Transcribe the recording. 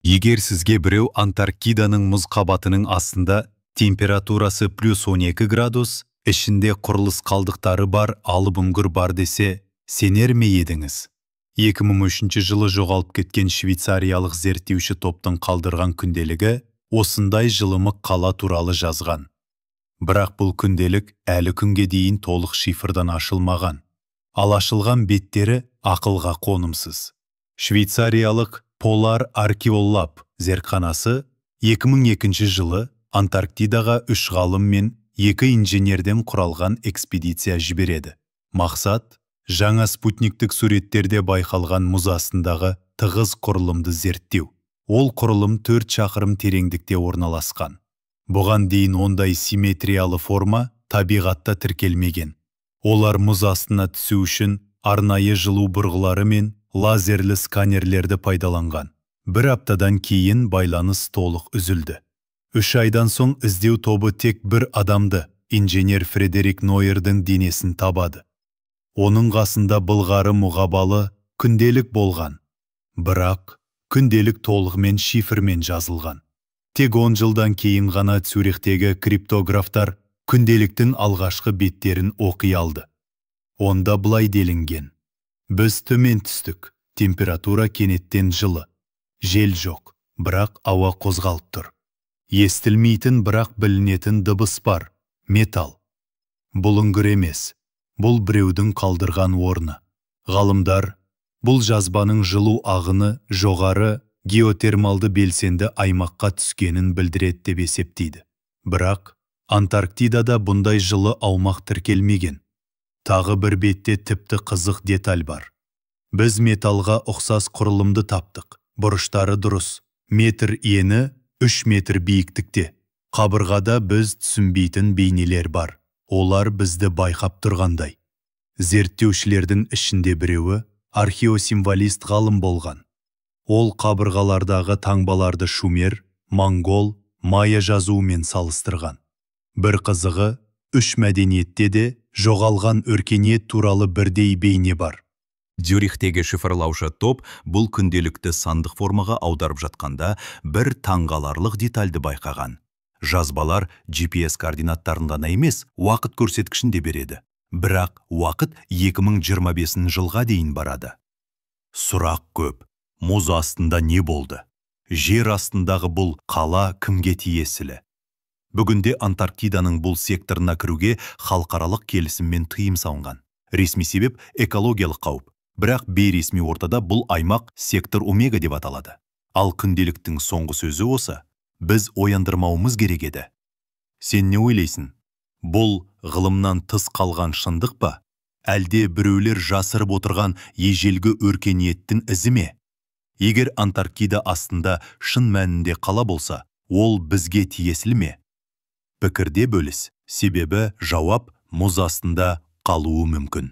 Егер сізге біреу Антарктиданың мұз қабатының астында температурасы плюс 12 градус, ішінде құрылыс қалдықтары бар алып үңгір бар десе, сенер ме едіңіз? 2003 жылы жоғалып кеткен швейцариялық зерттеуші топтың қалдырған күнделігі осындай жылымық қала туралы жазған. Бірақ бұл күнделік әлі күнге дейін толық шифрдан ашылмаған. Ал ашылған беттері ақылға қонымсыз. Швейцариялық Polar Archeolab зертханасы 2002 жылы Антарктидаға 3 ғалым мен 2 инженерден құралған экспедиция жібереді. Мақсат жаңа спутниктік суреттерде байқалған мұз астындағы тығыз құрылымды зерттеу. Ол құрылым 4 шақырым тереңдікте орналасқан. Бұған дейін ондай симметриялы форма табиғатта тіркелмеген. Олар мұз астына түсу үшін арнайы жылу бұрғылары мен лазерлі сканерлерді пайдаланған. Бір аптадан кейін байланыс толық үзілді. 3 айдан соң іздеу тобы тек бір адамды, инженер Фредерик Нойердің денесін табады. Оның қасында былғары мұғабалы күнделік болған. Бірақ күнделік толығымен шифрмен жазылған. Тек 10 жылдан кейін ғана Цюрихтегі криптографтар күнделіктің алғашқы беттерін оқи алды. Онда былай делінген: біз төмен түстік, температура кенеттен жылы. Жел жоқ, бірақ ауа қозғалып тұр. Естілмейтін, бірақ білінетін дыбыс бар, металл. Бұл үңгір емес, бұл біреудің қалдырған орны. Ғалымдар бұл жазбаның жылу ағыны жоғары геотермалды белсенді аймаққа түскенін білдіреді деп есептейді. Бірақ Антарктидада бұндай жылы аумақ тіркелмеген. Тағы бір бетте тіпті қызық деталь бар. Біз металға ұқсас құрылымды таптық. Бұрыштары дұрыс. Метр ені, 3 метр биіктікте. Қабырғада біз түсінбейтін бейнелер бар. Олар бізді байқап тұрғандай. Зерттеушілердің ішінде біреуі археосимволист ғалым болған. Ол қабырғалардағы таңбаларды шумер, моңғол, майя жазуымен салыстырған. Бір қызығы, 3 мәдениетте де жоғалған өркениет туралы бірдей бейне бар. Цюрихтегі шифрлаушы топ бұл күнделікті сандық формаға аударып жатқанда бір таңғаларлық детальді байқаған. Жазбалар GPS координаттарын ғана емес, уақыт көрсеткішін де береді. Бірақ уақыт 2025 жылға дейін барады. Сұрақ көп. Мұз астында не болды? Жер астындағы бұл қала кімге тиесілі? Бүгінде Антарктиданың бұл секторына кіруге халықаралық келісіммен тыйым салынған. Ресми себеп экологиялық қауіп. Бірақ бейресми ортада бұл аймақ сектор Омега деп аталады. Ал күнделіктің соңғы сөзі осы: біз ояндырмауымыз керек еді. Сен не ойлайсың? Бұл ғылымнан тыс қалған шындық па? Әлде біреулер жасырып отырған ежелгі өркениеттің ізі ме? Егер Антарктида астында шын мәнінде қала болса, ол бізге тиесілі ме? Пікірде бөліс, себебі жауап мұз астында қалуы мүмкін.